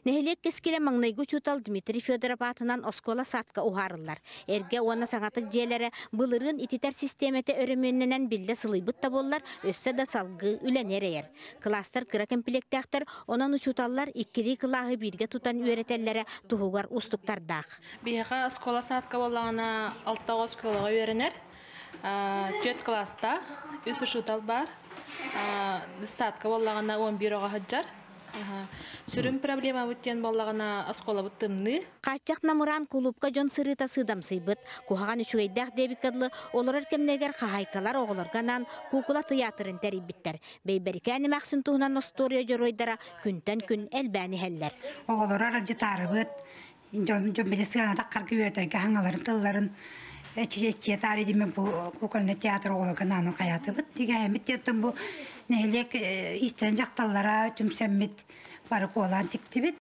Нэһилиэк кэскилэ маҥнайгы учуутал Дмитрий Федоров аатынан оскуола-садка уһаарыллар. Эргэ уонна саҥатык дьиэлэрэ былырыын ититэр систиэмэтэ өрөмүөннэнэн биллэ сылыйбыт да буоллар, өссө да салгыы үлэни эрэйэр. Кылаастар кыра кэмпилиэктээхтэр, онон учууталлар иккилии кылааһы бииргэ тутан үөрэтэллэрэ туһугар уустуктардаах. Биһиэхэ оскуола-садка буоллаҕына алта оҕо оскуолаҕа үөрэнэр. Түөрт кылаастаах, үс учуутал баар. Садка буоллаҕына 11 оҕо сылдьар. Сүрүн проблемабыт диэн буоллаҕына оскуолабыт тымныы. Хааччах намыраан кулуупка дьон сырыыта сыыдамсыйбыт. Куһаҕан үчүгэйдээх диэбиккэ дылы, олорор кэмнэригэр хаһаайкалар оҕолорго анаан куукула тыйаатырын тэрийбиттэр. Бэйбэрикээн эмээхсин туһунан остуоруйа дьоруойдара күнтэн күн элбээн иһэллэр. Оҕолору аралдьытаарыбыт, дьон дьон били сыанатах харгы үөтэргэ хаҥаларын тылларын эчи таары диме бу кукольный театр оҕолорго наанын хайаатыбыт тигээмит диэттэн бу нэһилиэк истэн дьахталлара түмсэммит бары куолаан тиктибит.